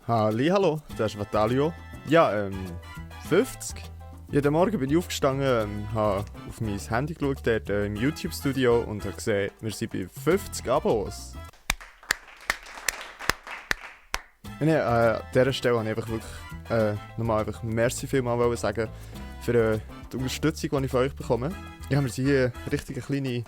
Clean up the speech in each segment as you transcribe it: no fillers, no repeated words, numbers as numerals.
Hallo, das ist Vitalio. Ja, 50. Jeden Morgen bin ich aufgestanden, habe auf mein Handy geschaut, dort im YouTube-Studio und habe gesehen, wir sind bei 50 Abos. An dieser Stelle wollte ich einfach wirklich nochmal merci vielmals sagen für die Unterstützung, die ich von euch bekomme. Ja, wir sind hier richtig eine kleine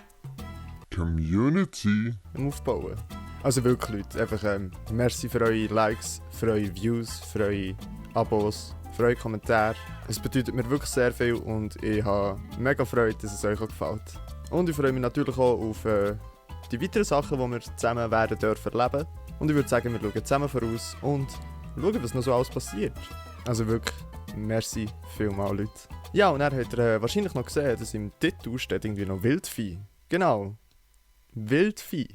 Community. am Aufbauen. Also wirklich Leute, einfach merci für eure Likes, für eure Views, für eure Abos, für eure Kommentare. Es bedeutet mir wirklich sehr viel und ich habe mega Freude, dass es euch auch gefällt. Und ich freue mich natürlich auch auf die weiteren Sachen, die wir zusammen werden dürfen erleben. Und ich würde sagen, wir schauen zusammen voraus und schauen, was noch so alles passiert. Also wirklich, merci vielmals Leute. Ja, und dann habt ihr wahrscheinlich noch gesehen, dass im Titel steht irgendwie noch Wildvieh. Genau, Wildvieh.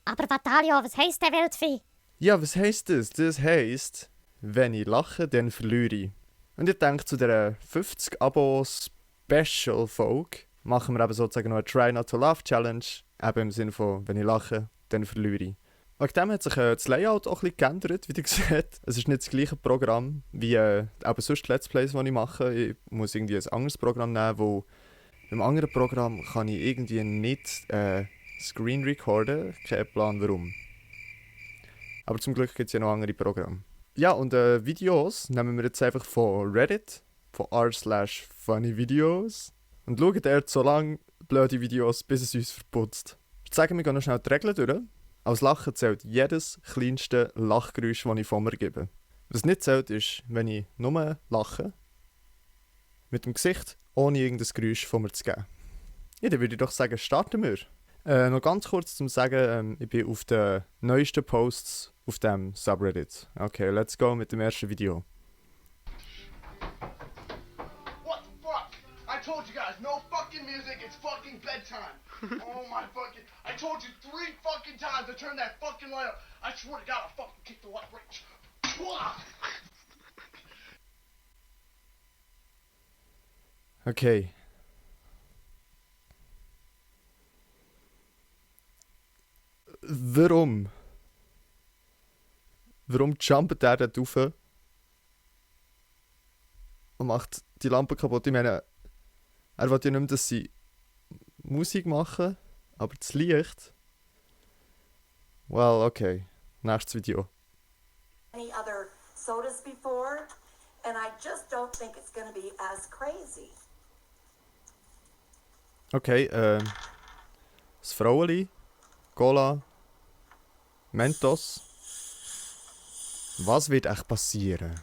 Aber Vitalio, was heisst der Wildvieh? Ja, was heisst das? Das heisst, wenn ich lache, dann verliere ich. Und ich denke, zu dieser 50-Abo-Special-Folge machen wir eben sozusagen noch eine Try Not to Laugh Challenge. Eben im Sinne von, wenn ich lache, dann verliere ich. Wegen dem hat sich das Layout auch ein bisschen geändert, wie ihr seht. Es ist nicht das gleiche Programm wie eben sonst Let's Plays, die ich mache. Ich muss irgendwie ein anderes Programm nehmen, wo im anderen Programm kann ich irgendwie nicht Screen recorden. Kein Plan warum. Aber zum Glück gibt es ja noch andere Programme. Ja, und Videos nehmen wir jetzt einfach von Reddit, von r/funnyvideos. Und schauen dort so lange blöde Videos, bis es uns verputzt. Ich würde sagen, wir gehen noch schnell die Regeln durch. Als Lachen zählt jedes kleinste Lachgeräusch, das ich von mir gebe. Was nicht zählt, ist, wenn ich nur lache, mit dem Gesicht, ohne irgendein Geräusch von mir zu geben. Ja, dann würde ich doch sagen, starten wir. Noch ganz kurz zum Sagen, ich bin auf den neuesten Posts auf dem Subreddit. Okay, let's go mit dem ersten Video. What the fuck? I told you guys, no fucking music, it's fucking bedtime. Oh my fucking... I told you 3 fucking times to turn that fucking light up. I swear to God, I'll fucking kick the light right... Okay. Warum? Warum jumpt der dort rauf und macht die Lampe kaputt? Ich meine, er will ja nicht mehr, dass sie Musik machen, aber das Licht... Well, okay. Nächstes Video. Any other sodas before, and I just don't think it's going to be as crazy. Okay, das Fraueli, Cola, Mentos. Was wird echt passieren?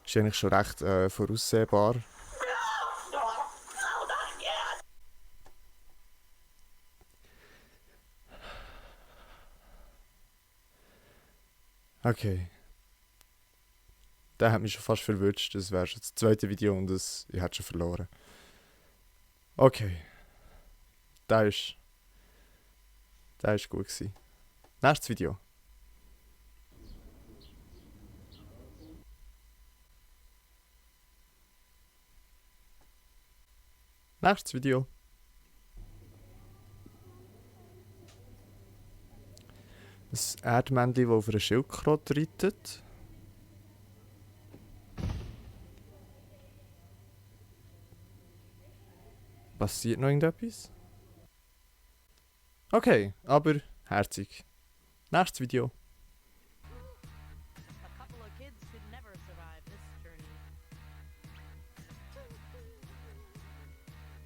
Ist eigentlich schon recht voraussehbar. Okay. Der hat mich schon fast verwünscht. Das wäre schon das zweite Video und ich hätte schon verloren. Okay. Der ist gut gewesen. Nächstes Video. Nächstes Video. Das Erdmännchen, das auf einer Schildkröte reitet. Passiert noch irgendetwas? Okay, aber herzig. Nächstes Video. A couple of kids could never survive this journey.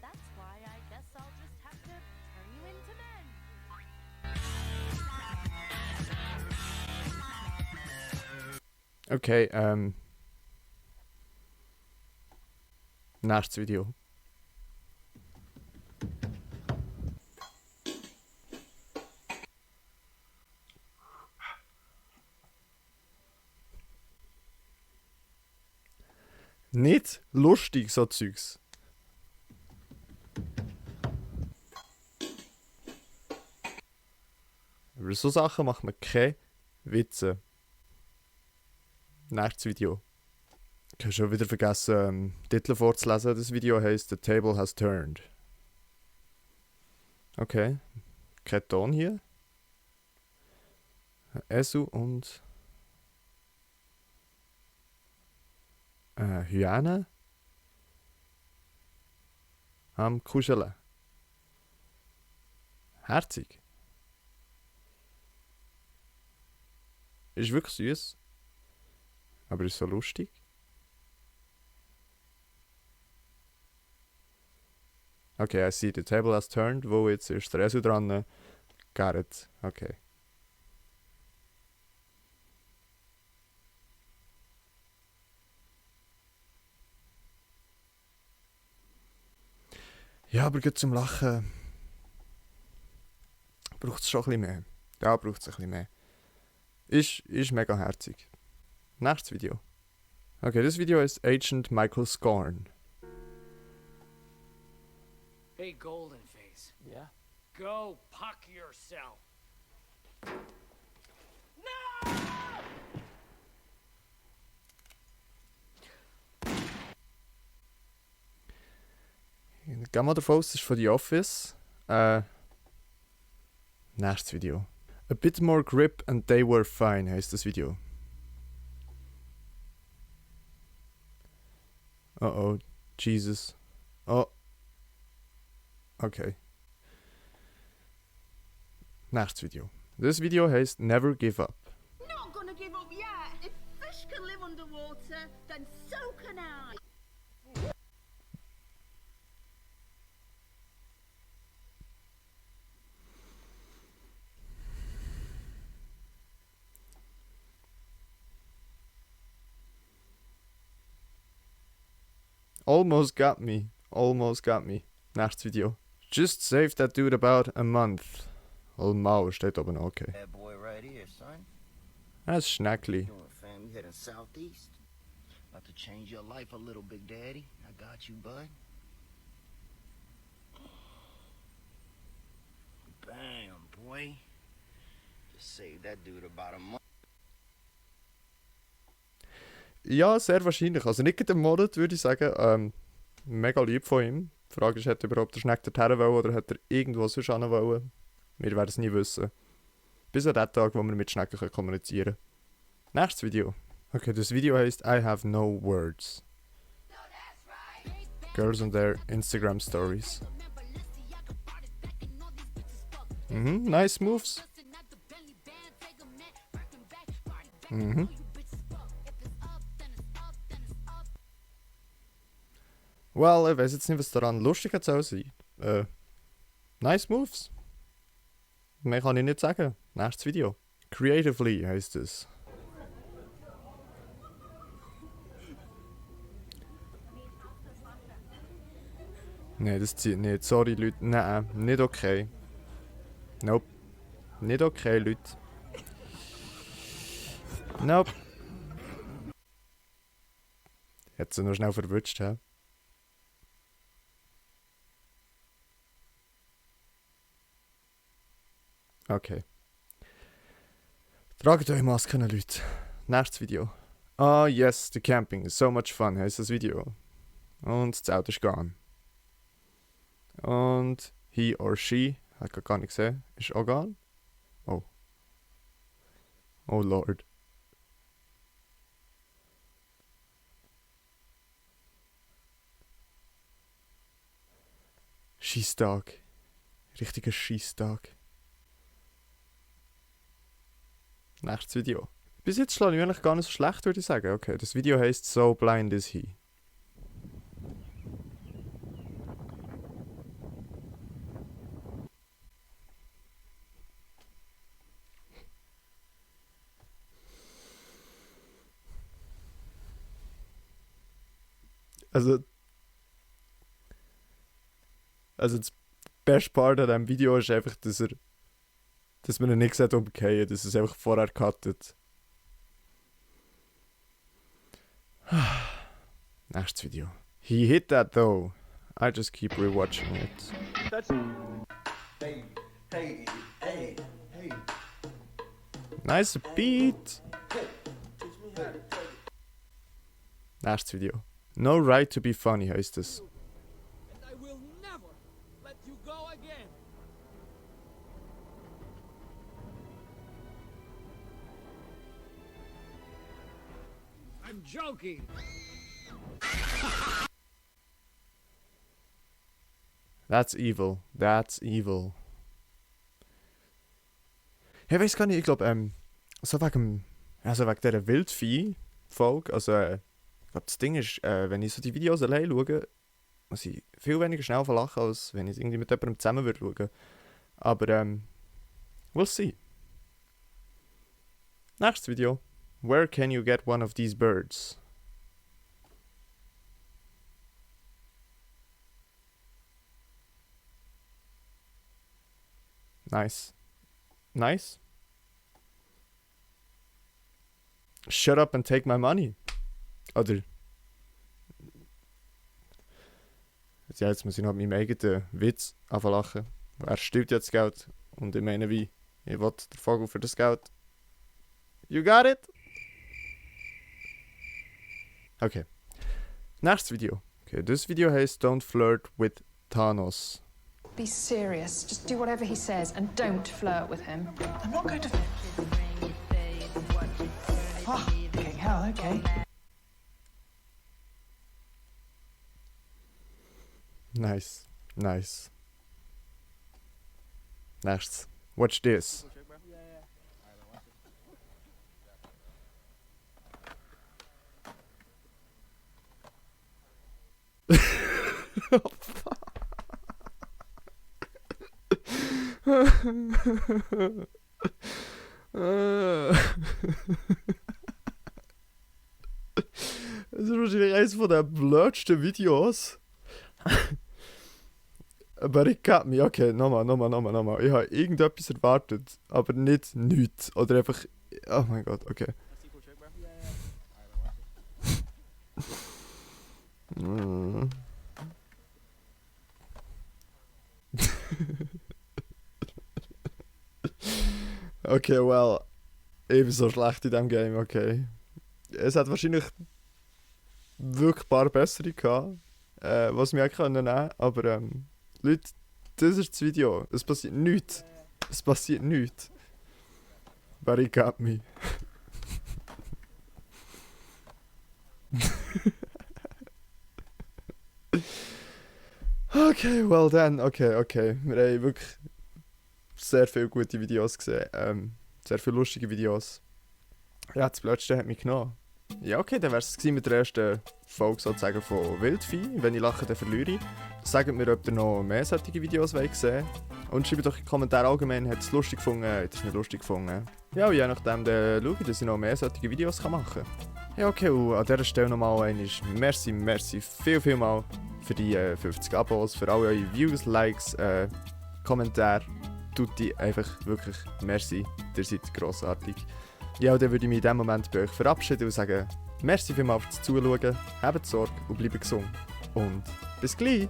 That's why I guess I'll just have to turn you into men. Okay, nächstes Video. Nicht lustig, so Zeugs. Über so Sachen macht man keine Witze. Nächstes Video. Ich habe schon wieder vergessen, Titel vorzulesen. Das Video heisst The Table Has Turned. Okay. Kein Ton hier. Esel und Hyäne am Kuscheln. Herzig. Ist wirklich süß. Aber ist so lustig. Okay, I see. The table has turned. Wo jetzt ist der Esel dran? Got it. Okay. Ja, aber gut zum Lachen braucht es schon ein bisschen mehr. Da braucht es ein bisschen mehr. Ist mega herzig. Nächstes Video. Okay, das Video ist Agent Michael Scorn. Hey, Goldenface. Yeah? Go puck yourself. Gehen wir davon aus, das ist von The Office. Nächstes Video. A bit more grip and they were fine heisst das Video. Oh, Jesus. Oh. Okay. Nächstes Video. Das Video heisst Never Give Up. Not gonna give up yet. If fish can live underwater, then so can I. Almost got me. Almost got me. Nächstes Video. Just saved that dude about a month. Mau steht oben, okay. Bad boy right here, son. Das ist Schneckli. Doing, fam? You heading southeast? About to change your life a little, Big Daddy. I got you, bud. Bam, boy. Just saved that dude about a month. Ja, sehr wahrscheinlich. Also nicht in einem Monat, würde ich sagen. Mega lieb von ihm. Die Frage ist, hat er überhaupt der Schneck dorthin wollen oder hat er irgendwo sonst hin wollen? Wir werden es nie wissen. Bis an den Tag, wo wir mit Schnecken kommunizieren können. Nächstes Video. Okay, das Video heisst I have no words. Girls on their Instagram stories. Nice moves. Well, ich weiß jetzt nicht, was daran lustig soll sein. Nice moves. Mehr kann ich nicht sagen. Nächstes Video. Creatively heisst es. Nein, das zieht nicht. Sorry, Leute. Nein, nicht okay. Nope. Nicht okay, Leute. Nope. Hat sie noch schnell verwünscht, hä? Okay. Tragt eure Masken, Leute. Nächstes Video. Ah, yes, the camping is so much fun, heisst das Video. Und das Auto ist gone. Und he or she, hat gar nicht gesehen, ist auch gone. Oh. Oh Lord. Scheisstag. Richtiger Scheisstag. Nächstes Video. Bis jetzt schlage ich eigentlich gar nicht so schlecht, würde ich sagen. Okay, das Video heisst So Blind Is He. Also das beste Part an diesem Video ist einfach, dass man ihn nicht umgehen, dass es einfach vorher cuttet. Nächstes Video. He hit that though. I just keep rewatching it. Hey, hey, hey, hey. Nice beat. Teach me how to take it. Nächstes Video. No right to be funny heisst es. And I will never let you go again. I'm joking. That's evil. That's evil. Ich weiß gar nicht, ich glaube, so wegen dieser Wildvieh-Folge, also, ich glaube, das Ding ist, wenn ich so die Videos allein schaue, muss ich viel weniger schnell verlachen, als wenn ich es irgendwie mit jemandem zusammen würde schauen. Aber, we'll see. Nächstes Video. Where can you get one of these birds? Nice. Nice. Shut up and take my money. Oder. Ja, jetzt muss ich noch mit meinem eigenen Witz anfangen. Er stimmt jetzt Geld. Und ich meine wie, ich will den Vogel für das Geld. You got it? Okay. Nächstes Video. Okay, this video heißt Don't Flirt with Thanos. Be serious. Just do whatever he says and don't flirt with him. I'm not going to. Oh, okay, hell, okay. Nice. Nice. Nächstes. Watch this. Das ist wahrscheinlich eines der blödsten Videos. Aber ich got me. Okay, nochmal. Ich habe irgendetwas erwartet, aber nicht nichts. Oder einfach... Oh mein Gott, okay. Okay, well. Ebenso schlecht in diesem Game, okay. Es hat wahrscheinlich wirklich ein paar bessere gehabt, was wir auch nehmen können, aber Leute, das ist das Video. Es passiert nichts. Es passiert nichts. But he got me. Okay, well then, okay. Wir haben wirklich sehr viele gute Videos gesehen. Sehr viele lustige Videos. Ja, das Blödste hat mich genommen. Ja, okay, dann wär's es mit der ersten Folge sozusagen von Wildvieh. Wenn ich lache, dann verliere ich. Sagt mir, ob ihr noch mehr solche Videos wollt sehen. Und schreibt doch in die Kommentare allgemein, habt ihr es lustig gefunden, habt ihr es nicht lustig gefunden. Ja, und je nachdem dann schaue ich, dass ich noch mehr solche Videos machen kann. Ja, okay, und an dieser Stelle nochmal einmal merci viel mal für die 50 Abos, für alle eure Views, Likes, Kommentare. Tutti, einfach wirklich merci, ihr seid grossartig. Ja, und dann würde ich mich in diesem Moment bei euch verabschieden und sagen, merci vielmals fürs Zuschauen, habt Sorge und bleibt gesund. Und bis gleich.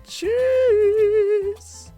Tschüss!